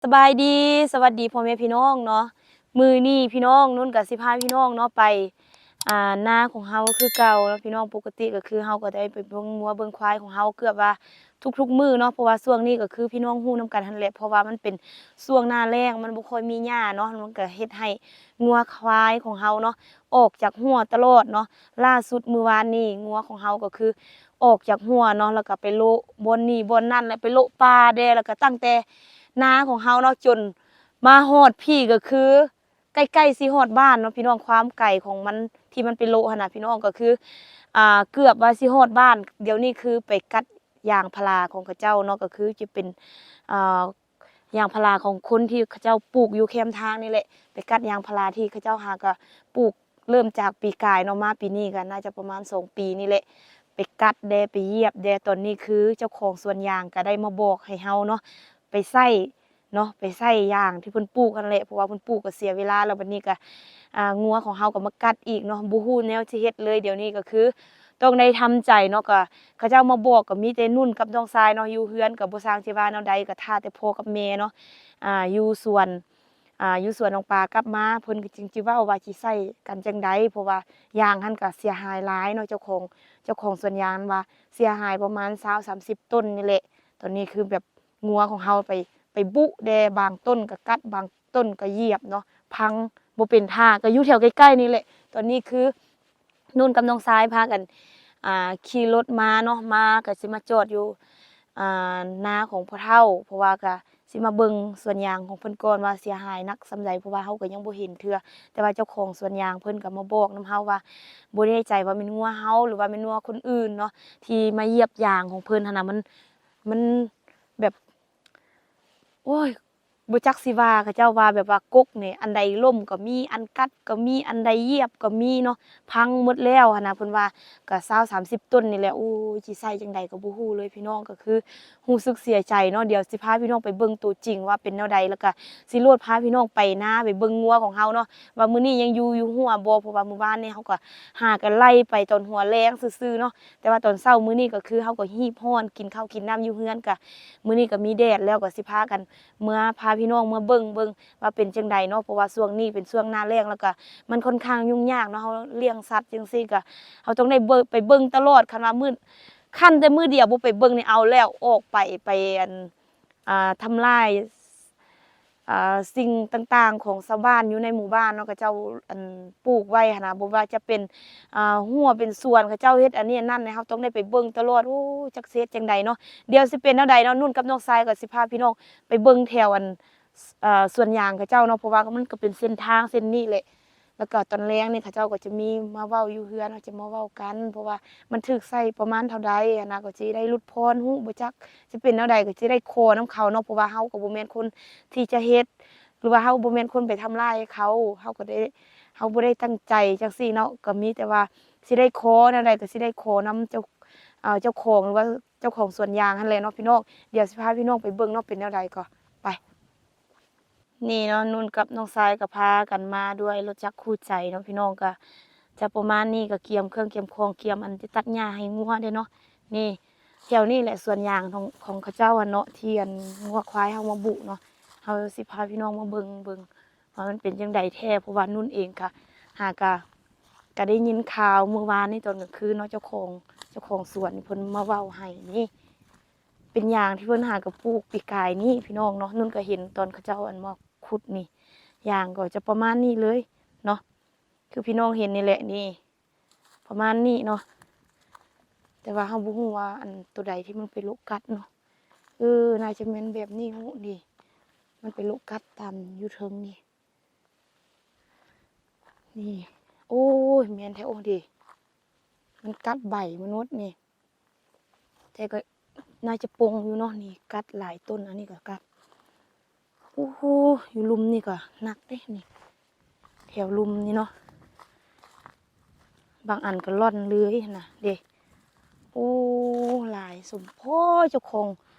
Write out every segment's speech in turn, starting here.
ສະບາຍດີ ສະຫວັດດີພໍ່ແມ່ພີ່ນ້ອງເນາະ. ມື້ນີ້ພີ່ນ້ອງ ນຸ່ນກະຊິພາພີ່ນ້ອງເນາະ ໄປ ອ່າ ນາຂອງເຮົາຄືເກົ່າເນາະພີ່ນ້ອງ. ປົກກະຕິກະຄືເຮົາກະໄດ້ໄປເບິ່ງງົວເບິ່ງຄວາຍຂອງເຮົາເກືອບວ່າທຸກໆມື້ເນາະ ເພາະວ່າຊ່ວງນີ້ກະຄືພີ່ນ້ອງຮູ້ນຳກັນຫັ້ນແຫຼະ ເພາະວ່າມັນເປັນຊ່ວງໜ້າແລ້ງ ມັນບໍ່ຄ່ອຍມີຫຍ້າເນາະ ມັນກະເຮັດໃຫ້ງົວຄວາຍຂອງເຮົາເນາະ ອອກຈາກຮົ້ວຕະຫຼອດເນາະ. ລ່າສຸດມື້ວານນີ້ ງົວຂອງເຮົາກະຄື ອອກຈາກຮົ້ວເນາະ ແລ້ວກະໄປໂລະບ່ອນນີ້ບ່ອນນັ້ນ ແລະໄປໂລະປ່າແດ່ ແລ້ວກະຕັ້ງແຕ່ນາຂອງເຮົາເນາະ ຈົນມາຮອດພີ້ກະຄືໃກ້ໆຊິຮອດບ້ານເນາະພີ່ນ້ອງ. ຄວາມໄກຂອງມັນທີ່ມັນໄປໂລະຫັ້ນນະພີ່ນ້ອງ ກະຄື ອ່າ ເກືອບວ່າຊິຮອດບ້ານ. ດຽວນີ້ຄືໄປຕັດຢາງພາລາຂອງເຂົາເຈົ້າເນາະ ກະຄືຈະເປັນ ອ່າ ຢາງພາລາຂອງຄົນທີ່ເຂົາເຈົ້າປູກຢູ່ແຄມທາງນີ້ແຫຼະ ໄປຕັດຢາງພາລາທີ່ເຂົາເຈົ້າຫາກະປູກ ເລີ່ມຈາກປີກາຍເນາະ ມາປີນີ້ກະໜ້າຈະປະມານສອງປີນີ້ແຫຼະ ໄປຕັດແດ່ ໄປຢຽບແດ່. ຕອນນີ້ຄືເຈົ້າຂອງສວນຢາງກະໄດ້ມາບອກໃຫ້ເຮົາເນາະ ໄປໃຊ້ເນາະ ໄປໃຊ້ຢາງທີ່ເພິ່ນປູກຫັ້ນແຫຼະ ເພາະວ່າເພິ່ນປູກກະເສຍເວລາ ແລ້ວບັດນີ້ກະ ອ່າ ງົວຂອງເຮົາກະມາກັດອີກເນາະ ບໍ່ຮູ້ແນວຊິເຮັດເລີຍ. ດຽວນີ້ກະຄື ຕ້ອງໄດ້ທຳໃຈເນາະ ກະເຂົາເຈົ້າມາບອກ ກະມີແຕ່ນຸ່ນກັບນ້ອງຊາຍເນາະ ຢູ່ເຮືອນກະບໍ່ຊ່າງຊິວ່າແນວໃດ ກະຖ້າແຕ່ພໍ່ກັບແມ່ເນາະ ອ່າ ຢູ່ສວນ ອ່າ ຢູ່ສວນນ້ອງປາກັບມາ ເພິ່ນກະຈຶ່ງຊິເວົ້າວ່າຊິໃຊ້ກັນຈັ່ງໃດ ເພາະວ່າຢາງຫັ້ນກະເສຍຫາຍຫຼາຍເນາະ. ເຈົ້າຂອງ ເຈົ້າຂອງສວນຢາງວ່າເສຍຫາຍປະມານຊາວສາມສິບຕົ້ນນີ້ແຫຼະ. ຕອນນີ້ຄືແບບງົວຂອງເຮົາໄປ ໄປບຸແດ່ ບາງຕົ້ນກະກັດ ບາງ ຕົ້ນກະຢຽບເນາະ ພັງບໍ່ເປັນທ່າ ກະຢູ່ແຖວໃກ້ໆນີ້ແຫຼະ. ຕອນນີ້ຄືນຸ່ນກັບນ້ອງຊາຍພາກັນ ອ່າ ຂີ່ລົດມາເນາະ ມາກະຊິມາຈອດຢູ່ ອ່າ ນາຂອງພໍ່ເຖົ້າ ເພາະວ່າກະຊິມາເບິ່ງສວນຢາງຂອງເພິ່ນກ່ອນວ່າເສຍຫາຍໜັກສ່ຳໃດ ເພາະວ່າເຮົາກະຍັງບໍ່ເຫັນເທື່ອ. ແຕ່ວ່າເຈົ້າຂອງສວນຢາງເພິ່ນກະມາບອກນຳເຮົາວ່າ ບໍ່ແນ່ໃຈວ່າແມ່ນງົວເຮົາ ຫຼືວ່າແມ່ນງົວຄົນອື່ນເນາະ ທີ່ມາຢຽບຢາງຂອງເພິ່ນຫັ້ນນະ ມັນ ມັນແບບ ໂອ້ຍ ບໍ່ຈັກຊິວ່າ ເຂົາເຈົ້າວ່າແບບວ່າກົກນີ້ ອັນໃດລົ້ມກະມີ ອັນກັດກະມີ ອັນໃດຢຽບກະມີເນາະ ພັງໝົດແລ້ວຫັ້ນນະ. ເພິ່ນວ່າກະຊາວສາມສິບຕົ້ນນີ້ແຫຼະ ໂອ້ຍ ຊິໃຊ້ຈັ່ງໃດກະບໍ່ຮູ້ເລີຍພີ່ນ້ອງ ກະຄືຮູ້ສຶກເສຍໃຈເນາະ. ດຽວຊິພາພີ່ນ້ອງໄປເບິ່ງໂຕຈິງວ່າເປັນແນວໃດ ແລ້ວກະຊິໂລດພາພີ່ນ້ອງໄປນາ ໄປເບິ່ງງົວຂອງເຮົາເນາະ ວ່າມື້ນີ້ຍັງຢູ່ ຢູ່ຮົ້ວບໍ່ ເພາະວ່າມື້ວານນີ້ເຮົາກະຫາກັນໄລ່ໄປຕອນຫົວແລງຊື່ໆເນາະ ແຕ່ວ່າຕອນເຊົ້າມື້ນີ້ກະຄືເຮົາກະຮີບຮ້ອນ ກິນເຂົ້າກິນນ້ຳຢູ່ເຮືອນ ກະມື້ນີ້ກະມີແດດແລ້ວ ກະຊິພາກັນ ເມືອພາພີ່ນ້ອງເມືອເບິ່ງ ເບິ່ງວ່າເປັນຈັ່ງໃດເນາະ ເພາະວ່າຊ່ວງນີ້ເປັນຊ່ວງໜ້າແລ້ງ ແລ້ວກະມັນຂ້ອນຂ້າງຫຍຸ້ງຍາກເນາະ ເຮົາລ້ຽງສັດຈັ່ງຊີ້ກະ ເຮົາຕ້ອງໄດ້ເບິ່ງ ໄປເບິ່ງຕະຫຼອດ. ຄັນວ່າມື້ ຄັນແຕ່ມື້ດຽວບໍ່ໄປເບິ່ງນີ້ ເອົາແລ້ວ ອອກໄປ ໄປ ອັນ ອ່າ ທຳລາຍ ອ່າ ສິ່ງຕ່າງໆຂອງຊາວບ້ານຢູ່ໃນໝູ່ບ້ານເນາະ ເຂົາເຈົ້າ ອັນ ປູກໄວ້ຫັ້ນນະ ບໍ່ວ່າຈະເປັນ ອ່າ ຮົ້ວເປັນສວນ ເຂົາເຈົ້າເຮັດອັນນີ້ອັນນັ້ນ ເຮົາຕ້ອງໄດ້ໄປເບິ່ງຕະຫຼອດ. ໂອ້ ຈັກຊິເຮັດຈັ່ງໃດເນາະ ດຽວຊິເປັນແນວໃດເນາະ ນຸ່ນກັບນ້ອງຊາຍກະຊິພາພີ່ນ້ອງ ໄປເບິ່ງແຖວອັນ ເອີ ສວນຢາງເຂົາເຈົ້າເນາະ ເພາະວ່າມັນກະເປັນເສັ້ນທາງເສັ້ນນີ້ແຫຼະ ແລ້ວກະຕອນແລງນີ້ເຂົາເຈົ້າກະຈະມີມາເວົ້າຢູ່ເຮືອນ ເຂົາຈະມາເວົ້າກັນ ເພາະວ່າມັນຖືກໃຊ້ປະມານເທົ່າໃດຫັ້ນນະ ກະຊິໄດ້ຫຼຸດຜ່ອນ ຮູ້ບໍ່ຈັກຊິເປັນແນວໃດ ກະຊິໄດ້ຂໍນຳເຂົາເນາະ ເພາະວ່າເຮົາກະບໍ່ແມ່ນຄົນທີ່ຈະເຮັດ ຫຼືວ່າເຮົາບໍ່ແມ່ນຄົນໄປທຳລາຍເຂົາ ເຮົາກະໄດ້ ເຮົາບໍ່ໄດ້ຕັ້ງໃຈຈັ່ງຊີ້ເນາະ ກະມີແຕ່ວ່າຊິໄດ້ຂໍແນວໃດ ກະຊິໄດ້ຂໍນຳເຈົ້າ ເອີ ເຈົ້າຂອງ ຫຼືວ່າເຈົ້າຂອງສວນຢາງຫັ້ນແຫຼະເນາະພີ່ນ້ອງ. ດຽວຊິພາພີ່ນ້ອງໄປເບິ່ງເນາະ ເປັນແນວໃດກໍ ໄປ ນີ້ເນາະ ນຸ່ນກັບນ້ອງຊາຍກະພາກັນມາດ້ວຍລົດຈັກຄູ່ໃຈເນາະພີ່ນ້ອງ ກະຈະປະມານນີ້ ກະກຽມເຄື່ອງກຽມຂອງ ກຽມອັນຈະຕັດຫຍ້າໃຫ້ງົວເດ້ເນາະ. ນີ້ ແຖວນີ້ແຫຼະສວນຢາງຂອງ ຂອງເຂົາເຈົ້າຫັ້ນເນາະ ທີ່ອັນງົວຄວາຍເຮົາມາບຸເນາະ ເຮົາຊິພາພີ່ນ້ອງມາເບິ່ງ ເບິ່ງວ່າມັນເປັນຈັ່ງໃດແທ້ ເພາະວ່ານຸ່ນເອງກະຫາກະ ກະໄດ້ຍິນຂ່າວມື້ວານນີ້ຕອນກາງຄືນເນາະ ເຈົ້າຂອງ ເຈົ້າຂອງສວນເພິ່ນມາເວົ້າໃຫ້ນີ້ ເປັນຢາງທີ່ເພິ່ນຫາກະປູກປີກາຍນີ້ພີ່ນ້ອງເນາະ. ນຸ່ນກະເຫັນຕອນເຂົາເຈົ້າອັນມາຂຸດນີ້ ຢາງກໍຈະປະມານນີ້ເລີຍເນາະ ຄືພີ່ນ້ອງເຫັນນີ້ແຫຼະ ນີ້ ປະມານນີ້ເນາະ ແຕ່ວ່າເຮົາບໍ່ຮູ້ວ່າອັນໂຕໃດທີ່ມັນໄປໂລະກັດເນາະ. ເອີ ໜ້າຈະແມ່ນແບບນີ້ ຮູ້ນີ້ ມັນໄປໂລະກັດຕາມຢູ່ເທິງນີ້ ນີ້ ໂອ້ຍ ແມ່ນແທ້ ໂອ້ ເດ ມັນກັດໃບມັນໝົດນີ້ ແຕ່ກໍໜ້າຈະປົງຢູ່ເນາະ ນີ້ກັດຫຼາຍຕົ້ນ ອັນນີ້ກໍກັດ ໂອ້ໂຫ ຢູ່ລຸ່ມນີ້ກໍໜັກເດ້ນີ້ ແຖວລຸ່ມນີ້ເນາະ ບາງອັນກໍລ່ອນເລີຍຫັ້ນນະເດ. ໂອ້ ຫຼາຍສົມພໍ້ເຈົ້າຂອງ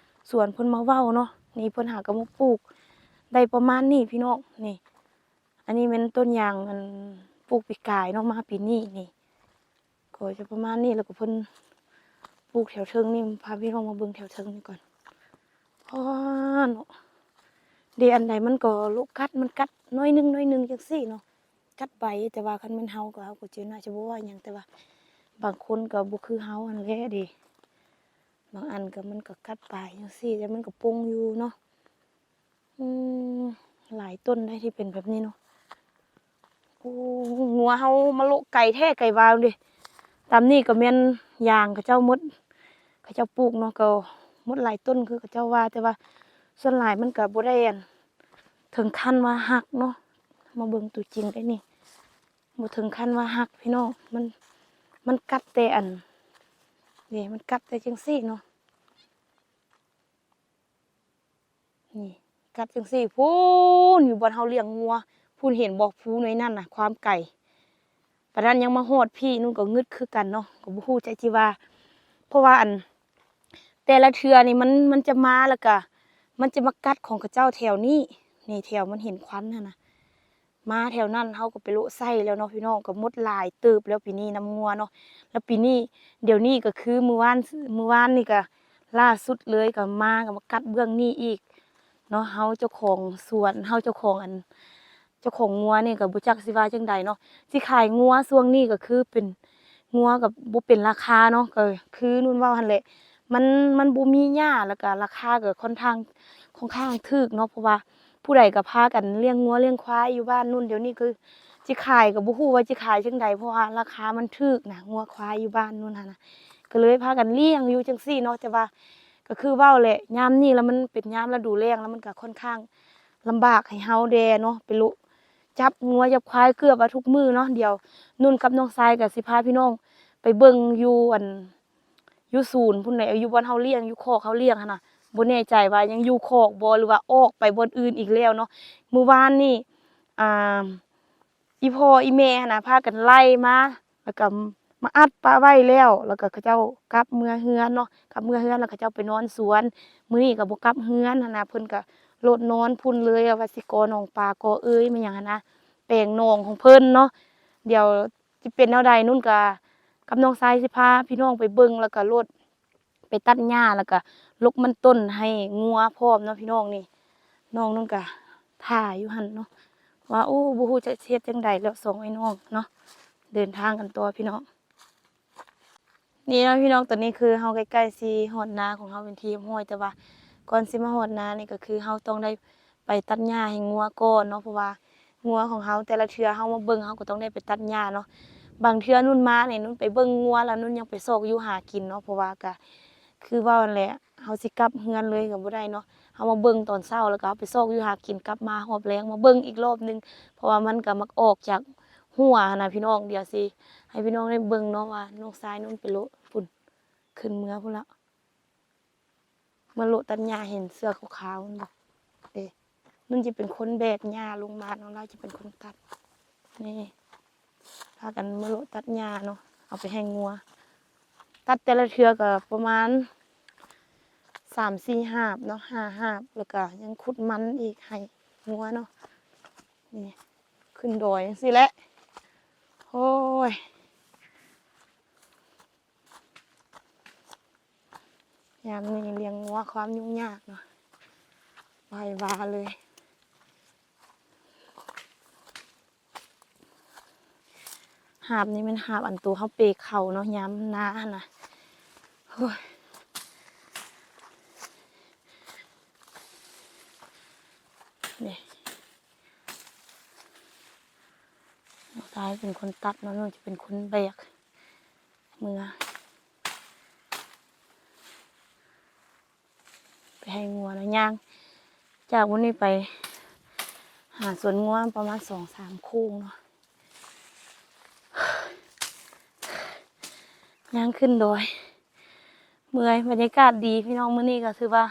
ສວນເພິ່ນມາເວົ້າເນາະ ນີ້ເພິ່ນຫາກໍມາປູກໄດ້ປະມານນີ້ພີ່ນ້ອງ ນີ້ ອັນນີ້ແມ່ນຕົ້ນຢາງ ອັນ ປູກປີກາຍເນາະ ມາປີນີ້ນີ້ ກໍຈະປະມານນີ້ ແລ້ວກໍເພິ່ນປູກແຖວເທິງນີ້ ພາພີ່ນ້ອງມາເບິ່ງແຖວເທິງນີ້ກ່ອນ ອໍ ເນາະ ເດ ອັນໃດມັນກໍໂລະກັດ ມັນກັດໜ້ອຍໜຶ່ງ ໜ້ອຍໜຶ່ງຈັ່ງຊີ້ເນາະ ກັດໃບ. ແຕ່ວ່າຄັນແມ່ນເຮົາກໍ ເຮົາກໍຈະ ໜ້າຈະບໍ່ວ່າຫຍັງ ແຕ່ວ່າບາງຄົນກໍບໍ່ຄືເຮົາຫັ້ນແຫຼະເດ. ບາງອັນກໍ ມັນກໍກັດປາຍຈັ່ງຊີ້ ແຕ່ມັນກໍປົງຢູ່ເນາະ. ອືມ ຫຼາຍຕົ້ນໃດທີ່ເປັນແບບນີ້ເນາະ. ໂອ້ ງົວເຮົາມາໂລະໄກແທ້ໄກວ່າເດ. ຕາມນີ້ກໍແມ່ນຢາງເຂົາເຈົ້າໝົດ ເຂົາເຈົ້າປູກເນາະ ກໍໝົດຫຼາຍຕົ້ນຄືເຂົາເຈົ້າວ່າ ແຕ່ວ່າສ່ວນຫຼາຍມັນກໍບໍ່ໄດ້ ອັນ ເຖິງຂັ້ນວ່າຫັກເນາະ. ມາເບິ່ງຕົວຈິງໄດ້ນີ້ ບໍ່ເຖິງຂັ້ນວ່າຫັກພີ່ນ້ອງ ມັນ ມັນກັດແຕ່ອັນ ເດ ມັນກັດແຕ່ຈັ່ງຊີ້ເນາະ. ນີ້ ກັດຈັ່ງຊີ້ ພຸ້ນ ຢູ່ບ່ອນເຮົາລ້ຽງງົວ ພຸ້ນ ເຫັນບໍ່ ພູໜ້ອຍນັ້ນນະ ຄວາມໄກປານນັ້ນ ຍັງມາຮອດພີ້ ນຸ່ນກໍງຶດຄືກັນເນາະ ກໍບໍ່ຮູ້ຈັກຊິວ່າ ເພາະວ່າ ອັນ ແຕ່ລະເທື່ອນີ້ມັນ ມັນຈະມາ ແລ້ວກະມັນຈະມາກັດຂອງເຂົາເຈົ້າແຖວນີ້ ນີ້ ແຖວມັນເຫັນຄວັນຫັ້ນນະ. ມາແຖວນັ້ນເຮົາກໍໄປໂລະໃສ່ແລ້ວເນາະພີ່ນ້ອງ ກໍໝົດຫຼາຍເຕີບແລ້ວປີນີ້ນຳງົວເນາະ. ແລ້ວປີນີ້ ດຽວນີ້ກໍຄືມື້ວານ ມື້ວານນີ້ກໍລ່າສຸດເລີຍ ກໍມາ ກໍມາກັດເບື້ອງນີ້ອີກເນາະ. ເຮົາເຈົ້າຂອງສວນ ເຮົາເຈົ້າຂອງ ອັນ ເຈົ້າຂອງງົວນີ້ກໍບໍ່ຈັກຊິວ່າຈັ່ງໃດເນາະ ຊິຂາຍງົວຊ່ວງນີ້ກໍຄືເປັນ ງົວກໍບໍ່ເປັນລາຄາເນາະ ກໍຄືນຸ່ນເວົ້າຫັ້ນແຫຼະ ມັນ ມັນບໍ່ມີຫຍ້າ ແລ້ວກໍລາຄາກໍຄ່ອນຂ້າງ ຄ່ອນຂ້າງຖືກເນາະ ເພາະວ່າ ຜູ້ໃດກໍພາກັນລ້ຽງງົວລ້ຽງຄວາຍຢູ່ບ້ານນຸ່ນ ດຽວນີ້ຄືຊິຂາຍກໍບໍ່ຮູ້ວ່າຊິຂາຍຈັ່ງໃດ ເພາະວ່າລາຄາມັນຖືກນະ ງົວຄວາຍຢູ່ບ້ານນຸ່ນຫັ້ນນະ ກໍເລີຍພາກັນລ້ຽງຢູ່ຈັ່ງຊີ້ເນາະ. ແຕ່ວ່າກໍຄືເວົ້າແຫຼະ ຍາມນີ້ລະມັນເປັນຍາມລະດູແລ້ງ ລະມັນກໍຄ່ອນຂ້າງລຳບາກໃຫ້ເຮົາແດ່ເນາະ ໄປໂລະຈັບງົວຈັບຄວາຍເກືອບວ່າທຸກມື້ເນາະ. ດຽວນຸ່ນກັບນ້ອງຊາຍກໍຊິພາພີ່ນ້ອງໄປເບິ່ງຢູ່ ອັນ ຢູ່ສູນພຸ້ນແຫຼະ ຢູ່ບ່ອນເຮົາລ້ຽງ ຢູ່ຄອກເຮົາລ້ຽງຫັ້ນນະ ບໍ່ແນ່ໃຈວ່າຍັງຢູ່ຄອກບໍ່ ຫຼືວ່າອອກໄປບ່ອນອື່ນອີກແລ້ວເນາະ. ມື້ວານນີ້ ອ່າ ອີ່ພໍ່ອີ່ແມ່ຫັ້ນນະ ພາກັນໄລ່ມາ ແລ້ວກໍມາອັດປະໄວ້ແລ້ວ ແລ້ວກໍເຂົາເຈົ້າກັບເມືອເຮືອນເນາະ ກັບເມືອເຮືອນ ແລ້ວເຂົາເຈົ້າໄປນອນສວນ. ມື້ນີ້ກໍບໍ່ກັບເຮືອນຫັ້ນນະ ເພິ່ນກໍໂລດນອນພຸ້ນເລີຍ ວ່າຊິກໍ່ໜອງປາ ກໍ່ເອີ່ຍ ແມ່ນຫຍັງຫັ້ນນະ ແປງໜອງຂອງເພິ່ນເນາະ. ດຽວ ຊິເປັນແນວໃດ ນຸ່ນກະກັບນ້ອງຊາຍຊິພາພີ່ນ້ອງໄປເບິ່ງ ແລ້ວກະໂລດໄປຕັດຫຍ້າ ແລ້ວກະລົກມັນຕົ້ນໃຫ້ງົວພ້ອມເນາະພີ່ນ້ອງ. ນີ້ນ້ອງນຸ່ນກະຖ້າຢູ່ຫັ້ນເນາະ ວ່າ ໂອ້ ບໍ່ຮູ້ຈະເຮັດຈັ່ງໃດແລ້ວ ສອງອ້າຍນ້ອງເນາະ ເດີນທາງກັນຕໍ່ພີ່ນ້ອງ. ນີ້ເນາະພີ່ນ້ອງ ຕອນນີ້ຄືເຮົາໃກ້ໆຊິຮອດນາຂອງເຮົາເປັນທີ່ຮຽບຮ້ອຍ ແຕ່ວ່າກ່ອນຊິມາຮອດນານີ້ ກໍຄືເຮົາຕ້ອງໄດ້ ໄປຕັດຫຍ້າໃຫ້ງົວກ່ອນເນາະ ເພາະວ່າງົວຂອງເຮົາ ແຕ່ລະເທື່ອເຮົາມາເບິ່ງ ເຮົາກໍຕ້ອງໄດ້ໄປຕັດຫຍ້າເນາະ. ບາງເທື່ອນຸ່ນມານີ້ ນຸ່ນໄປເບິ່ງງົວ ແລ້ວນຸ່ນຍັງໄປຊອກຢູ່ຫາກິນເນາະ ເພາະວ່າກະຄືເວົ້າຫັ້ນແຫຼະ ເຮົາຊິກັບເຮືອນເລີຍກໍບໍ່ໄດ້ເນາະ. ເຮົາມາເບິ່ງຕອນເຊົ້າ ແລ້ວກໍເຮົາໄປຊອກຢູ່ຫາກິນ ກັບມາຮອບແລງມາເບິ່ງອີກລອບໜຶ່ງ ເພາະວ່າມັນກໍມັກອອກຈາກຮົ້ວຫັ້ນນະພີ່ນ້ອງ. ດຽວຊິໃຫ້ພີ່ນ້ອງໄດ້ເບິ່ງເນາະ ວ່ານ້ອງຊາຍນຸ່ນໄປໂລະພຸ້ນ ຂຶ້ນເມືອພຸ້ນລະ. ມາໂລະຕັດຫຍ້າ ເຫັນເສື້ອຂາວໆ ມັນບໍ່ເດ ມັນຈະເປັນຄົນແບກຫຍ້າລົງມາເນາະ ລາວຈະເປັນຄົນຕັດ. ນີ້ ພາກັນມາໂລະຕັດຫຍ້າເນາະ ເອົາໄປໃຫ້ງົວ ຕັດແຕ່ລະເທື່ອກໍປະມານສາມສີ່ຫາບເນາະ ຫ້າຫາບ ແລ້ວກໍຍັງຂຸດມັນອີກໃຫ້ງົວເນາະ. ນີ້ ຂຶ້ນດອຍຈັ່ງຊີ້ແຫຼະ ໂອ້ຍ. ຍາມນີ້ລ້ຽງງົວຄວາມຫຍຸ້ງຍາກເນາະ ບໍ່ໃຫ້ວ່າເລີຍ. ຫາບນີ້ແມ່ນຫາບອັນໂຕເຮົາເປເຂົ້າເນາະ ຍາມນາຫັ້ນນະ ໂອ້ຍ. ນີ້ ນ້ອງຊາຍເປັນຄົນຕັດເນາະ ນ້ອງຈະເປັນຄົນແບກເມືອ ໄປໃຫ້ງົວເນາະ. ຍ່າງຈາກບ່ອນນີ້ໄປຫາສວນງົວປະມານສອງສາມໂຄ້ງເນາະ ຍ່າງຂຶ້ນດອຍ ເມື່ອຍ. ບັນຍາກາດດີພີ່ນ້ອງ ມື້ນີ້ກໍຖືວ່າ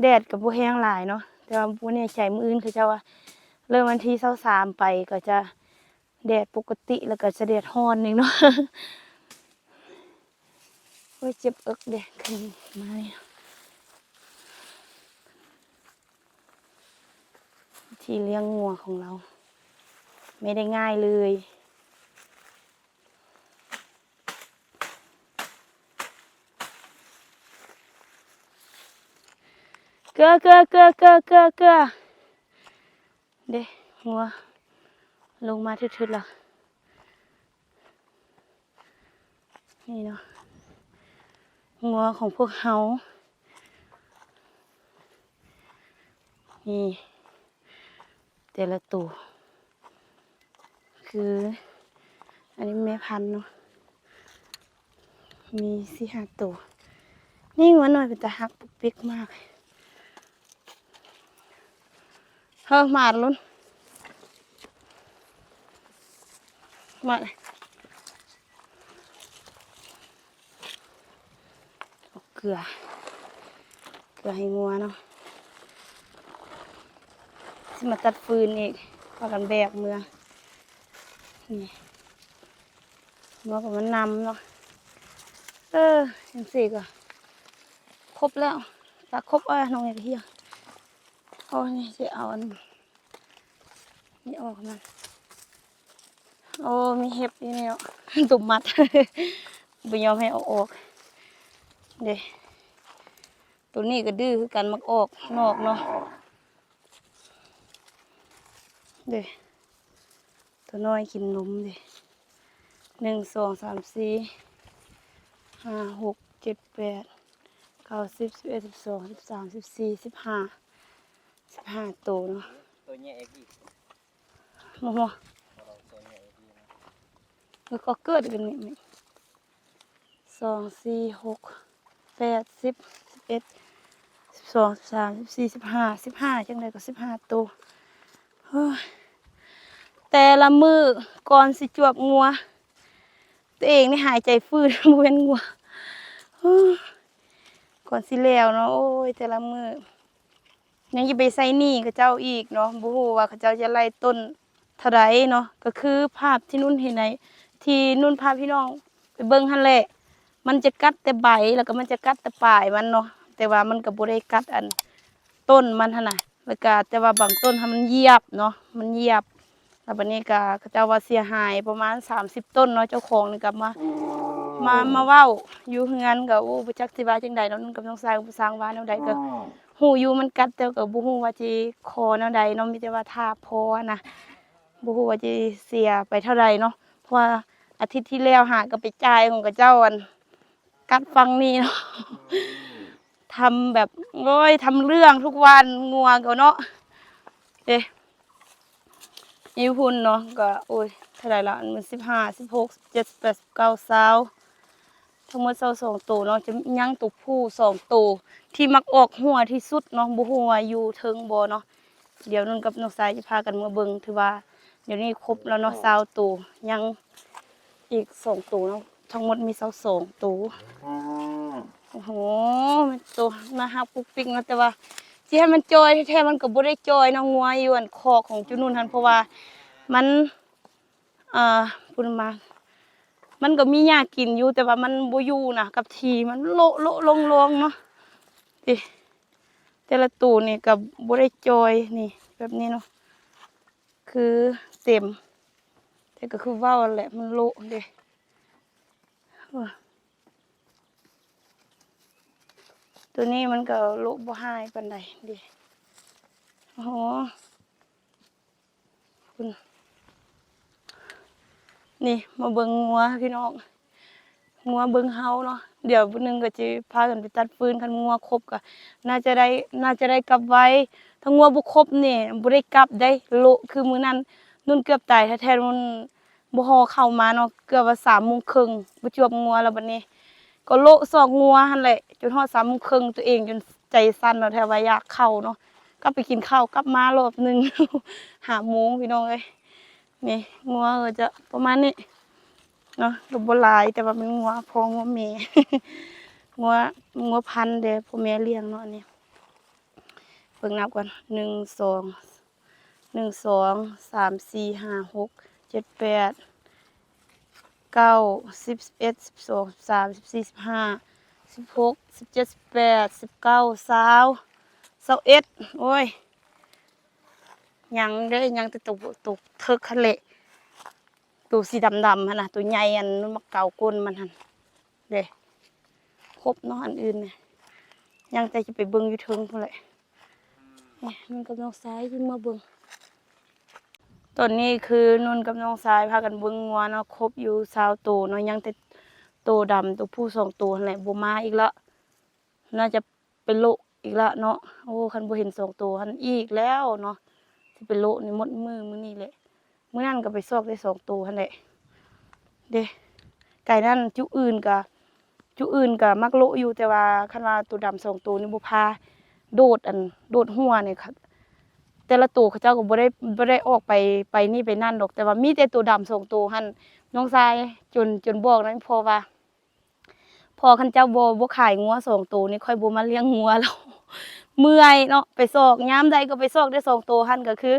ແດດກໍບໍ່ແຮງຫຼາຍເນາະ ແຕ່ວ່າບໍ່ແນ່ໃຈ ມື້ອື່ນເຂົາເຈົ້າວ່າເລີ່ມວັນທີຊາວສາມໄປກໍຈະແດດປົກກະຕິ ແລ້ວກໍຈະແດດຮ້ອນໜຶ່ງເນາະ. ໂອ້ຍ ເຈັບເອິກເດ ຂຶ້ນມານີ້ ທີ່ລ້ຽງງົວຂອງເຮົາ ໄມ່ໄດ້ງ່າຍເລີຍ. ເກື ເກືອ ເກືອ ເກືອ ເກືອ ເກືອ ເກືອ ເດ້ ງົວລົງມາທຶດໆ ແລ້ວ. ນີ້ເນາະ ງົວຂອງພວກເຮົາ ນີ້ ແຕ່ລະໂຕ ຄື ອັນນີ້ແມ່ພັນເນາະ ມີສີ່ຫ້າໂຕ. ນີ້ງົວນ້ອຍເປັນຕາຮັກປຸກປິກມາກ. ເຮີ ມາລຸ້ນ ມາ ເກືອ ເກືອໃຫ້ງົວເນາະ ຊິມາຕັດຟືນອີກ ພາກັນແບກເມືອ ນີ້ ງົວກໍມານຳເນາະ. ເອີ ຈັ່ງຊີ້ກໍຄົບແລ້ວ ຕາຄົບ ເອີ ນ້ອງເຮັດຮຽງ. ໂອ້ ນີ້ຊິເອົາອັນນີ້ອອກນຳ. ໂອ້ ມີເຫັບຢູ່ນີ້ເນາະ ຕຸມມັດ ບໍ່ຍອມໃຫ້ເອົາອອກເດ້. ໂຕນີ້ກໍດື້ຄືກັນ ມັກອອກນອກເນາະ ເດ້. ໂຕນ້ອຍກິນນົມເດ້ ໜຶ່ງ ສອງ ສາມ ສີ່ ຫ້າ ຫົກ ເຈັດ ແປດ ເກົ້າ ສິບ ສິບເອັດ ສິບສອງ ສິບສາມ ສິບສີ່ ສິບຫ້າ ສິບຫ້າໂຕເນາະ. ໂຕໃຫຍ່ອີກ ບໍ່ ບໍ່ ໂຕໃຫຍ່ອີກ ເອີ ກໍເກີດກັນນີ້ ສອງ ສີ່ ຫົກ ແປດ ສິບ ສິບເອັດ ສິບສອງ ສິບສາມ ສິບສີ່ ສິບຫ້າ ສິບຫ້າ ຈັ່ງໃດກໍສິບຫ້າໂຕ. ໂອ້ຍ ແຕ່ລະມື້ກ່ອນຊິຈວບງົວ ຕົວເອງນີ້ຫາຍໃຈຝືດ ບໍ່ແມ່ນງົວ ໂອ້ຍ ກ່ອນຊິແລ້ວເນາະ. ໂອ້ຍ ແຕ່ລະມື້ ຍັງຈະໄປໃຊ້ໜີ້ເຂົາເຈົ້າອີກເນາະ ບໍ່ຮູ້ວ່າເຂົາເຈົ້າຈະໄລ່ຕົ້ນເທົ່າໃດເນາະ. ກໍຄືພາບທີ່ນຸ່ນເຫັນໃນ ທີ່ນຸ່ນພາພີ່ນ້ອງໄປເບິ່ງຫັ້ນແຫຼະ ມັນຈະກັດແຕ່ໃບ ແລ້ວກໍມັນຈະກັດແຕ່ປາຍມັນເນາະ ແຕ່ວ່າມັນກໍບໍ່ໄດ້ກັດອັນຕົ້ນມັນຫັ້ນນະ. ແລ້ວກໍແຕ່ວ່າບາງຕົ້ນຫັ້ນມັນຢຽບເນາະ ມັນຢຽບ ແລ້ວບັດນີ້ກໍເຂົາເຈົ້າວ່າເສຍຫາຍປະມານສາມສິບຕົ້ນເນາະ. ເຈົ້າຂອງນີ້ກໍມາ ມາ ມາເວົ້າຢູ່ເຮືອນ ກໍ ໂອ້ ບໍ່ຈັກຊິວ່າຈັ່ງໃດເນາະ. ນັ້ນກໍຕ້ອງສ້າງ ສ້າງວ່າແນວໃດ ກໍຮູ້ຢູ່ມັນກັດ ແຕ່ກໍບໍ່ຮູ້ວ່າຊິຂໍແນວໃດເນາະ ມີແຕ່ວ່າຖ້າພໍນະ ບໍ່ຮູ້ວ່າຊິເສຍໄປເທົ່າໃດເນາະ. ເພາະວ່າອາທິດທີ່ແລ້ວຫາກໍໄປຈ່າຍຂອງເຂົາເຈົ້າ ອັນ ກັດຝັ່ງນີ້ເນາະ ທຳແບບ ໂອ້ຍ ທຳເລື່ອງທຸກວັນ ງົວກໍເນາະ ເດ້. ຢູ່ພຸ້ນເນາະ ກໍ ໂອ້ຍ ເທົ່າໃດລະ ອັນມັນສິບຫ້າ ສິບຫົກ ສິບເຈັດ ສິບແປດ ສິບເກົ້າ ຊາວ ທັງໝົດຊາວສອງໂຕເນາະ. ຈະຍັງໂຕຜູ້ສອງໂຕທີ່ມັກອອກຫົວທີ່ສຸດເນາະ ບໍ່ຮູ້ວ່າຢູ່ເທິງບໍ່ເນາະ. ດຽວນຸ່ນກັບນ້ອງຊາຍຈະພາກັນເມືອເບິ່ງ ຖືວ່າດຽວນີ້ຄົບແລ້ວເນາະ ຊາວໂຕ ຍັງອີກສອງໂຕເນາະ ທັງໝົດມີຊາວສອງໂຕ. ໂອ້ໂຫ ແມ່ນໂຕໜ້າຮັກປຸກປິກເນາະ ແຕ່ວ່າຊິໃຫ້ມັນຈ່ອຍແທ້ໆ ມັນກໍບໍ່ໄດ້ຈ່ອຍເນາະ. ງົວຢູ່ອັນຄອກຂອງຈຸນຸ່ນຫັ້ນ ເພາະວ່າມັນ ອ່າ ພຸ້ນມາ ມັນກໍມີຫຍ້າກິນຢູ່ ແຕ່ວ່າມັນບໍ່ຢູ່ນະກັບທີ່ ມັນໂລະໆ ໂລງໆ ເນາະ. ຕິ ແຕ່ລະໂຕນີ້ກໍບໍ່ໄດ້ຈ່ອຍ ນີ້ ແບບນີ້ເນາະ ຄືເຕັມ ແຕ່ກໍຄືເວົ້າຫັ້ນແຫຼະ ມັນໂລະເດ້. ໂຕນີ້ມັນກໍໂລະບໍ່ຮ້າຍປານໃດເດ້. ໂອ້ໂຫ ພຸ້ນ ນີ້ມາເບິ່ງງົວພີ່ນ້ອງ ງົວເບິ່ງເຮົາເນາະ. ດຽວມື້ໜຶ່ງກໍຈະພາກັນໄປຕັດຟືນ ຄັນງົວຄົບກໍໜ້າຈະໄດ້ ໜ້າຈະໄດ້ກັບໄວ. ຖ້າງົວບໍ່ຄົບນີ້ບໍ່ໄດ້ກັບເດ້ ໂລະ ຄືມື້ນັ້ນນຸ່ນເກືອບຕາຍແທ້ໆ ນຸ່ນບໍ່ຫໍ່ເຂົ້າມາເນາະ ເກືອບວ່າສາມໂມງເຄິ່ງ ບໍ່ຈວບງົວ. ແລ້ວບັດນີ້ກໍໂລະຊອກງົວຫັ້ນແຫຼະ ຈົນຮອດສາມໂມງເຄິ່ງ ຕົວເອງຈົນໃຈສັ່ນແລ້ວ ແທ້ວ່າຢາກເຂົ້າເນາະ. ກັບໄປກິນເຂົ້າ ກັບມາລອບໜຶ່ງ ຫ້າໂມງ ພີ່ນ້ອງເອີຍ. ນີ້ ງົວກໍຈະປະມານນີ້ເນາະ ກໍບໍ່ຫຼາຍ ແຕ່ວ່າເປັນງົວພໍ່ງົວແມ່ ງົວ ງົວພັນເດ້ ພໍ່ແມ່ລ້ຽງເນາະ. ອັນນີ້ເບິ່ງນັບກ່ອນ ໜຶ່ງ ສອງ ໜຶ່ງ ສອງ ສາມ ສີ່ ຫ້າ ຫົກ ເຈັດ ແປດ ເກົ້າ ສິບ ສິບເອັດ ສິບສອງ ສິບສາມ ສິບສີ່ ສິບຫ້າ ສິບຫົກ ສິບເຈັດ ສິບແປດ ສິບເກົ້າ ຊາວ ຊາວເອັດ. ໂອ້ຍ ຍັງເດ້ ຍັງແຕ່ໂຕ ໂຕເຖິກຫັ້ນແຫຼະ ໂຕສີດຳໆ ຫັ້ນນະ ໂຕໃຫຍ່ ອັນມັກເກົາກົ້ນມັນຫັ້ນເດ້. ຄົບເນາະ ອັນອື່ນນີ້ ຍັງແຕ່ຈະໄປເບິ່ງຢູ່ເທິງພຸ້ນແຫຼະ. ນີ້ ນຸ່ນກັບນ້ອງຊາຍຊິເມືອເບິ່ງ. ຕອນນີ້ຄືນຸ່ນກັບນ້ອງຊາຍພາກັນເບິ່ງງົວເນາະ, ຄົບຢູ່ຊາວໂຕເນາະ, ຍັງແຕ່ໂຕດຳໂຕຜູ້ສອງໂຕຫັ້ນແຫຼະ ບໍ່ມາອີກລະ. ໜ້າຈະໄປໂລະອີກລະເນາະ. ໂອ້ ຄັນບໍ່ເຫັນສອງໂຕຫັ້ນອີກແລ້ວເນາະ, ຊິໄປໂລະນີ້ໝົດມື້ມື້ນີ້ແຫຼະ. ມື້ນັ້ນກໍໄປຊອກໄດ້ສອງໂຕຫັ້ນແຫຼະເດ້. ໄກ່ນັ້ນຈຸອື່ນກະ ຈຸອື່ນກະມັກໂລະຢູ່, ແຕ່ວ່າຄັນວ່າໂຕດຳສອງໂຕນີ້ບໍ່ພາໂດດ ອັນ ໂດດຮົ້ວນີ້ ແຕ່ລະໂຕເຂົາເຈົ້າກໍບໍ່ໄດ້ ບໍ່ໄດ້ອອກໄປ ໄປນີ້ໄປນັ້ນດອກ. ແຕ່ວ່າມີແຕ່ໂຕດຳສອງໂຕຫັ້ນ ນ້ອງຊາຍຈົນ ຈົນບອກນຳພໍ່ວ່າ ພໍ່ ຄັນເຈົ້າບໍ່ ບໍ່ຂາຍງົວສອງໂຕນີ້ ຂ້ອຍບໍ່ມາລ້ຽງງົວແລ້ວ. ເມື່ອຍເນາະ ໄປຊອກ ຍາມໃດກໍໄປຊອກໄດ້ສອງໂຕຫັ້ນ. ກໍຄື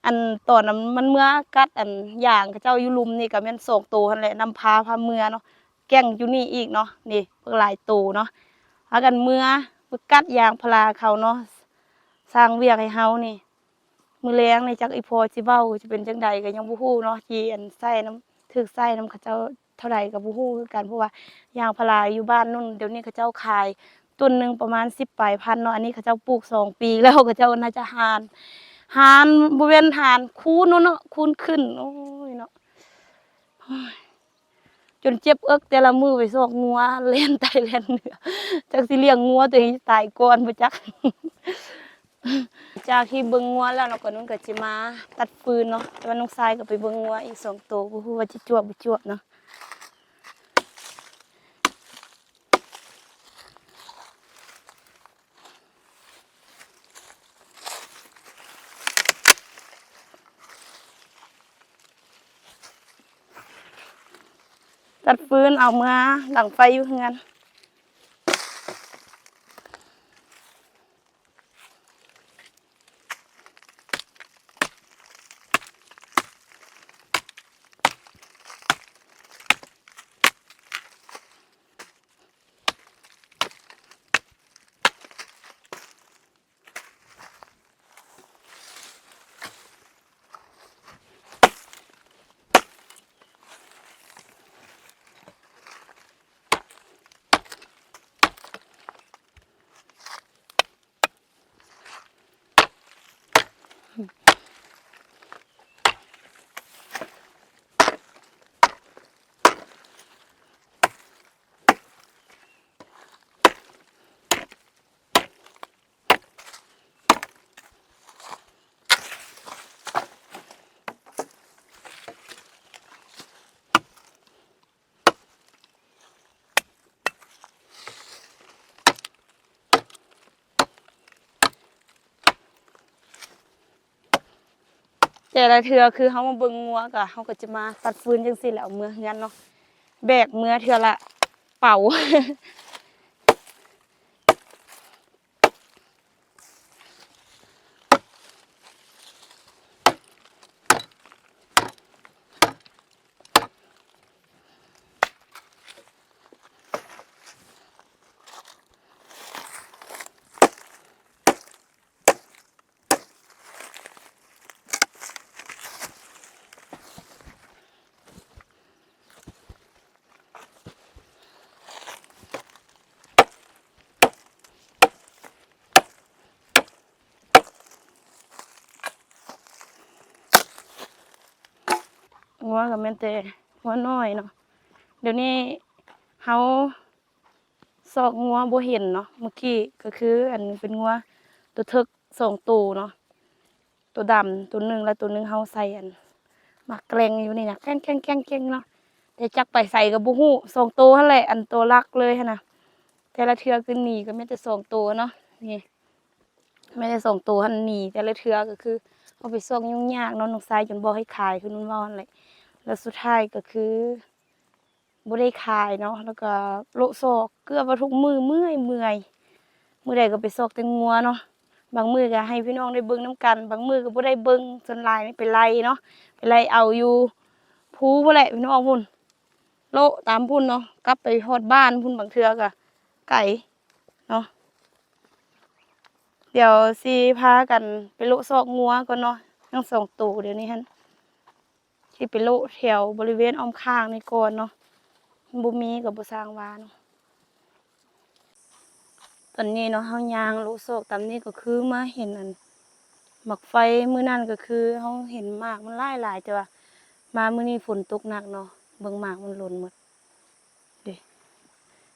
ອັນ ຕອນນັ້ນມັນເມືອກັດ ອັນ ຢາງເຂົາເຈົ້າຢູ່ລຸ່ມນີ້ ກໍແມ່ນສອງໂຕຫັ້ນແຫຼະ ນຳພາ ພາເມືອເນາະ. ແກ້ງຢູ່ນີ້ອີກເນາະ ນີ້ ບັກຫຼາຍໂຕເນາະ ພາກັນເມືອໄປກັດຢາງພາລາເຂົາເນາະ. ສ້າງວຽກໃຫ້ເຮົານີ້ ມື້ແລງນີ້ຈັກອີ່ພໍ່ຊິເວົ້າຊິເປັນຈັ່ງໃດກໍຍັງບໍ່ຮູ້ເນາະ, ຊິ ອັນ ໃຊ້ນຳ ຖືກໃຊ້ນຳເຂົາເຈົ້າເທົ່າໃດກໍບໍ່ຮູ້ຄືກັນ, ເພາະວ່າຢາງພາລາຢູ່ບ້ານນຸ່ນ ດຽວນີ້ເຂົາເຈົ້າຂາຍຕົ້ນໜຶ່ງປະມານສິບປາຍພັນເນາະ. ອັນນີ້ເຂົາເຈົ້າປູກສອງປີແລ້ວ ເຂົາເຈົ້າໜ້າຈະຫານ ຫານ ບໍ່ແມ່ນຫານ ຄູນເນາະ ເນາະ ຄູນຂຶ້ນ. ໂອ້ຍເນາະ ໂອ້ຍ ຈົນເຈັບເອິກແຕ່ລະມື້ໄປຊອກງົວ ແລ່ນໃຕ້ແລ່ນເໜືອ ຈັກຊິລ້ຽງງົວຕົວເອງຕາຍກ່ອນບໍ່ຈັກ. ຈາກທີ່ເບິ່ງງົວແລ້ວເນາະ ກະນຸ່ນກະຊິມາຕັດຟືນເນາະ, ແຕ່ວ່ານ້ອງຊາຍກໍໄປເບິ່ງງົວອີກສອງໂຕ ບໍ່ຮູ້ວ່າຈະຈວບບໍ່ຈວບເນາະ. ຕັດຟືນເອົາເມືອດັງໄຟຢູ່ເຮືອນ. ແຕ່ລະເທື່ອຄືເຮົາມາເບິ່ງງົວກະ ເຮົາກະຈະມາຕັດຟືນຈັ່ງຊີ້ແຫຼະ ເອົາເມືອເຮືອນເນາະ, ແບກເມືອເທື່ອລະເປົາ. ງົວກໍແມ່ນແຕ່ງົວນ້ອຍເນາະ, ດຽວນີ້ເຮົາ ຊອກງົວບໍ່ເຫັນເນາະ. ເມື່ອກີ້ກໍຄື ອັນ ເປັນງົວຕົວເຖິກສອງໂຕເນາະ, ຕົວດຳຕົວໜຶ່ງ ແລະ ຕົວໜຶ່ງເຮົາໃສ່ ອັນ ໝາກແກລ້ງຢູ່ນີ້ນະ ແກ້ງໆໆໆເນາະ, ແຕ່ຈັກໄປໃສກໍບໍ່ຮູ້. ສອງໂຕຫັ້ນແຫຼະ ອັນ ຕົວຫຼັກເລີຍຫັ້ນນະ. ແຕ່ລະເທື່ອຄືໜີກໍແມ່ນແຕ່ສອງໂຕເນາະ, ນີ້ ແມ່ນແຕ່ສອງໂຕຫັ້ນໜີ ແຕ່ລະເທື່ອກໍຄືເຮົາໄປຊອກຫຍຸ້ງຍາກເນາະ. ນ້ອງຊາຍຈົນບອກໃຫ້ຂາຍ ຄືນຸ່ນເວົ້າຫັ້ນແຫຼະ, ແລ້ວສຸດທ້າຍກໍຄື ບໍ່ໄດ້ຂາຍເນາະ, ແລ້ວກໍໂລະຊອກເກືອບວ່າທຸກມື້ ເມື່ອຍ ເມື່ອຍ ມື້ໃດກໍໄປຊອກແຕ່ງົວເນາະ. ບາງມື້ກໍໃຫ້ພີ່ນ້ອງໄດ້ເບິ່ງນຳກັນ, ບາງມື້ກໍບໍ່ໄດ້ເບິ່ງ. ສ່ວນຫຼາຍນີ້ໄປໄລ່ເນາະ, ໄປໄລ່ເອົາຢູ່ພູພຸ້ນແຫຼະ ພີ່ນ້ອງພຸ້ນ, ໂລະຕາມພຸ້ນເນາະ, ກັບໄປຮອດບ້ານພຸ້ນ ບາງເທື່ອກໍໄກເນາະ. ດຽວຊິພາກັນໄປໂລະຊອກງົວກ່ອນເນາະ, ທັງສອງໂຕດຽວນີ້ຫັ້ນ ຊິໄປໂລະແຖວບໍລິເວນອ້ອມຂ້າງນີ້ກ່ອນເນາະ, ບໍ່ມີກໍບໍ່ຊ່າງວ່າເນາະ. ຕອນນີ້ເນາະ ເຮົາຍ່າງໂລະຊອກຕາມນີ້ ກໍຄືມາເຫັນອັນ ໝາກໄຟມື້ນັ້ນກໍຄືເຮົາເຫັນໝາກມັນຫຼາຍໆ ແຕ່ວ່າມາມື້ນີ້ຝົນຕົກໜັກເນາະ ເບິ່ງໝາກມັນຫຼົ່ນໝົດເດ້.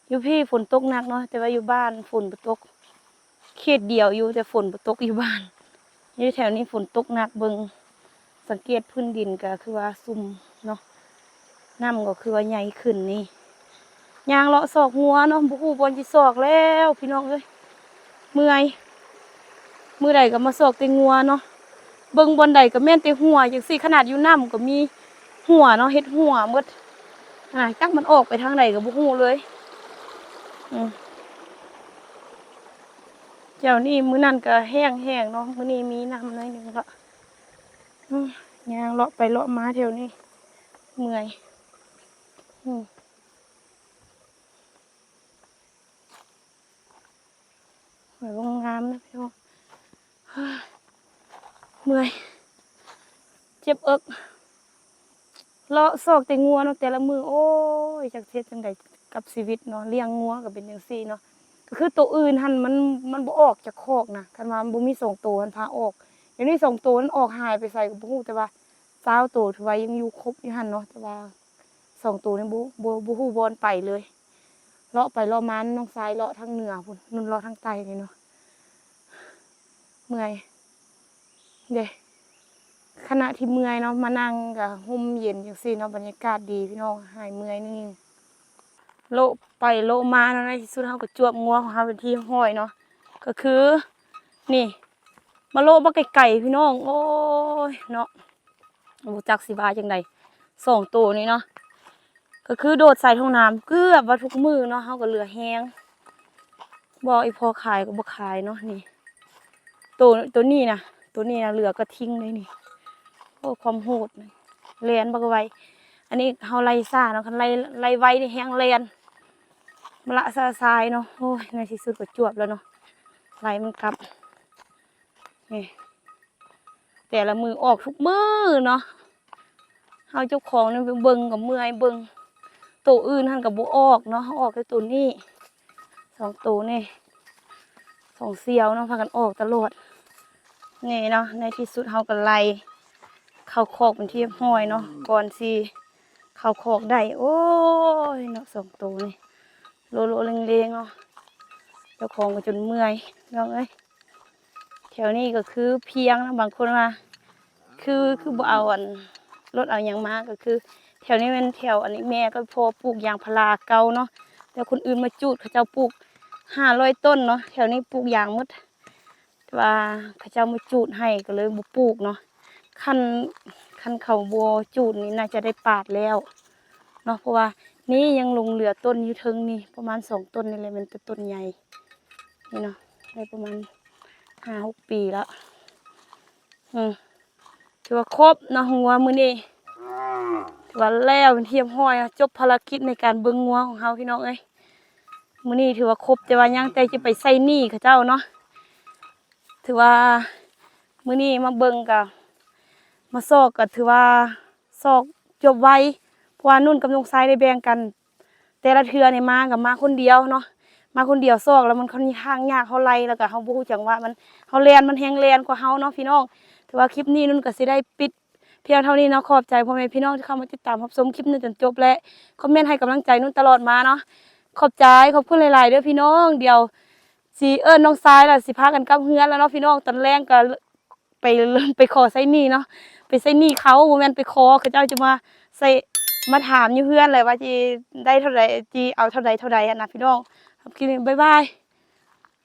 ຢູ່ພີ້ຝົນຕົກໜັກເນາະ ແຕ່ວ່າຢູ່ບ້ານຝົນບໍ່ຕົກ ເຂດດຽວຢູ່ ແຕ່ຝົນບໍ່ຕົກຢູ່ບ້ານ. ຢູ່ແຖວນີ້ຝົນຕົກໜັກ ເບິ່ງ ສັງເກດພື້ນດິນກໍຄືວ່າຊຸ່ມເນາະ ນ້ຳກໍຄືວ່າໃຫຍ່ຂຶ້ນນີ້. ຍ່າງເລາະຊອກງົວເນາະ ບໍ່ຮູ້ບ່ອນຊິຊອກແລ້ວພີ່ນ້ອງເອີຍ ເມື່ອຍ. ມື້ໃດກໍມາຊອກແຕ່ງົວເນາະ ເບິ່ງບ່ອນໃດກໍແມ່ນແຕ່ຮົ່ວຈັ່ງຊີ້ ຂະໜາດຢູ່ນ້ຳກໍມີຮົ່ວເນາະ ເຮັດຮົ່ວໝົດ. ອ່າ ຈັກມັນອອກໄປທາງໃດກໍບໍ່ຮູ້ເລີຍ. ອືມ ແຖວນີ້ມື້ນັ້ນກໍແຫ້ງໆເນາະ ມື້ນີ້ມີນ້ຳໜ້ອຍໜຶ່ງລະ. ອືມ ຍ່າງເລາະໄປເລາະມາແຖວນີ້ເມື່ອຍ. ອືມ ໂອ້ຍ ງາມນະພີ່ນ້ອງ. ເມື່ອຍ ເຈັບເອິກ ເລາະຊອກແຕ່ງົວເນາະ ແຕ່ລະມື້. ໂອ້ຍ ຈັກຊິເຮັດຈັ່ງໃດກັບຊີວິດເນາະ ລ້ຽງງົວກໍເປັນຈັ່ງຊີ້ເນາະ. ກໍຄືໂຕອື່ນຫັ້ນມັນ ມັນບໍ່ອອກຈາກຄອກນະ ຄັນວ່າມັນບໍ່ມີສອງໂຕຫັ້ນພາອອກ. ດຽວນີ້ສອງໂຕນັ້ນອອກຫາຍໄປໃສກໍບໍ່ຮູ້ ແຕ່ວ່າຊາວໂຕຖືວ່າຍັງຢູ່ຄົບຢູ່ຫັ້ນເນາະ ແຕ່ວ່າສອງໂຕນີ້ບໍ່ ບໍ່ ບໍ່ຮູ້ບ່ອນໄປເລີຍ. ເລາະໄປເລາະມາ ນ້ອງຊາຍເລາະທາງເໜືອພຸ້ນ ນຸ່ນເລາະທາງໃຕ້ນີ້ເນາະ. ເມື່ອຍເດ້ ຂະນະທີ່ເມື່ອຍເນາະ ມານັ່ງກະຮົ່ມເຢັນຈັ່ງຊີ້ເນາະ ບັນຍາກາດດີພີ່ນ້ອງ ຫາຍເມື່ອຍນີ້. ໂລະໄປໂລະມາເນາະ ໃນທີ່ສຸດເຮົາກໍຈວບງົວຂອງເຮົາເປັນທີ່ຮຽບຮ້ອຍເນາະ. ກໍຄືນີ້ ມາໂລະບັກໄກໆ ພີ່ນ້ອງ ໂອ້ຍເນາະ. ບໍ່ຈັກຊິວ່າຈັ່ງໃດ ສອງໂຕນີ້ເນາະ ກໍຄືໂດດໃສ່ທົ່ງນ້ຳເກືອບວ່າທຸກມື້ເນາະ ເຮົາກໍເຫຼືອແຮງ. ບໍ່ ອີ່ພໍ່ຂາຍກໍບໍ່ຂາຍເນາະ. ນີ້ ໂຕ ໂຕນີ້ນະ ໂຕນີ້ນະເຫຼືອກະທິ່ງເລີຍນີ້. ໂອ້ ຄວາມໂຫດ ແລ່ນບັກໄວ. ອັນນີ້ເຮົາໄລ່ຊ້າເນາະ ຄັນໄລ່ ໄລ່ໄວນີ້ແຮງແລ່ນ ມະລະຊະຊາຍເນາະ. ໂອ້ຍ ໃນທີ່ສຸດກໍຈວບແລ້ວເນາະ ໄລ່ມັນກັບ. ນີ້ ແຕ່ລະມື້ອອກທຸກມື້ເນາະ ເຮົາເຈົ້າຂອງນີ້ໄປເບິ່ງກໍເມື່ອຍ ເບິ່ງໂຕອື່ນຫັ້ນກໍບໍ່ອອກເນາະ ເຮົາອອກແຕ່ໂຕນີ້ ສອງໂຕນີ້ ສອງສ່ຽວເນາະ ພາກັນອອກຕະຫຼອດນີ້ເນາະ. ໃນທີ່ສຸດເຮົາກໍໄລ່ເຂົ້າຄອກເປັນທີ່ຮຽບຮ້ອຍເນາະ ກ່ອນຊິເຂົ້າຄອກໄດ້. ໂອ້ຍເນາະ ສອງໂຕນີ້ ໂລະໆເລງໆເນາະ ເຈົ້າຂອງກໍຈົນເມື່ອຍ ພີ່ນ້ອງເອີຍ. ແຖວນີ້ກໍຄືພຽງເນາະ ບາງຄົນວ່າ ຄື ຄືບໍ່ເອົາອັນລົດເອົາຫຍັງມາ ກໍຄືແຖວນີ້ແມ່ນແຖວອັນນີ້ ແມ່ກັບພໍ່ປູກຢາງພາລາເກົ່າເນາະ ແຕ່ຄົນອື່ນມາຈູດ ເຂົາເຈົ້າປູກຫ້າຮ້ອຍຕົ້ນເນາະ ແຖວນີ້ປູກຢາງໝົດ ແຕ່ວ່າເຂົາເຈົ້າມາຈູດໃຫ້ກໍເລີຍບໍ່ປູກເນາະ. ຄັນ ຄັນເຂົາບໍ່ຈູດນີ້ໜ້າຈະໄດ້ປາດແລ້ວເນາະ ເພາະວ່ານີ້ຍັງຫຼົງເຫຼືອຕົ້ນຢູ່ເທິງນີ້ ປະມານສອງຕົ້ນນີ້ແຫຼະ ແມ່ນແຕ່ຕົ້ນໃຫຍ່ນີ້ເນາະ ໄດ້ປະມານຫ້າຫົກປີແລ້ວ. ອືມ ຖືວ່າຄົບເນາະ ງົວມື້ນີ້ ຖືວ່າແລ້ວເປັນທີ່ຮຽບຮ້ອຍ ຈົບພາລະກິດໃນການເບິ່ງງົວຂອງເຮົາ ພີ່ນ້ອງເອີຍ. ມື້ນີ້ຖືວ່າຄົບ ແຕ່ວ່າຍັງແຕ່ຈະໄປໃຊ້ໜີ້ເຂົາເຈົ້າເນາະ. ຖືວ່າມື້ນີ້ມາເບິ່ງກະ ມາຊອກກະຖືວ່າຊອກຈົບໄວ ເພາະວ່ານຸ່ນກັບນ້ອງຊາຍໄດ້ແບ່ງກັນ ແຕ່ລະເທື່ອນີ້ມາກໍມາຄົນດຽວເນາະ ມາຄົນດຽວຊອກແລ້ວມັນຄ່ອນຂ້າງຍາກ ເຮົາໄລ່ແລ້ວກໍເຮົາບໍ່ຮູ້ຈັກວ່າມັນ ເຮົາແລ່ນມັນແຮງແລ່ນກວ່າເຮົາເນາະ ພີ່ນ້ອງ. ຖືວ່າຄລິບນີ້ນຸ່ນກໍຊິໄດ້ປິດພຽງເທົ່ານີ້ເນາະ ຂອບໃຈພໍ່ແມ່ພີ່ນ້ອງທີ່ເຂົ້າມາຕິດຕາມຮັບຊົມຄລິບນີ້ຈົນຈົບ ແລະ ຄອມເມັນໃຫ້ກຳລັງໃຈນຸ່ນຕະຫຼອດມາເນາະ ຂອບໃຈ ຂອບຄຸນຫຼາຍໆເດີ້ພີ່ນ້ອງ. ດຽວຊິເອີ້ນນ້ອງຊາຍ ແລ້ວຊິພາກັນກັບເຮືອນແລ້ວເນາະ ພີ່ນ້ອງ ຕອນແລງກໍ ໄປ ໄປຂໍໃຊ້ໜີ້ເນາະ ໄປໃຊ້ໜີ້ເຂົາ ບໍ່ແມ່ນໄປຂໍ ເຂົາເຈົ້າຈະມາໃຊ້ ມາຖາມຢູ່ເຮືອນແຫຼະວ່າຊິໄດ້ເທົ່າໃດ ຊິເອົາເທົ່າໃດເທົ່າໃດຫັ້ນນະ ພີ່ນ້ອງ. ຄລິບນີ້ ບາຍບາຍ.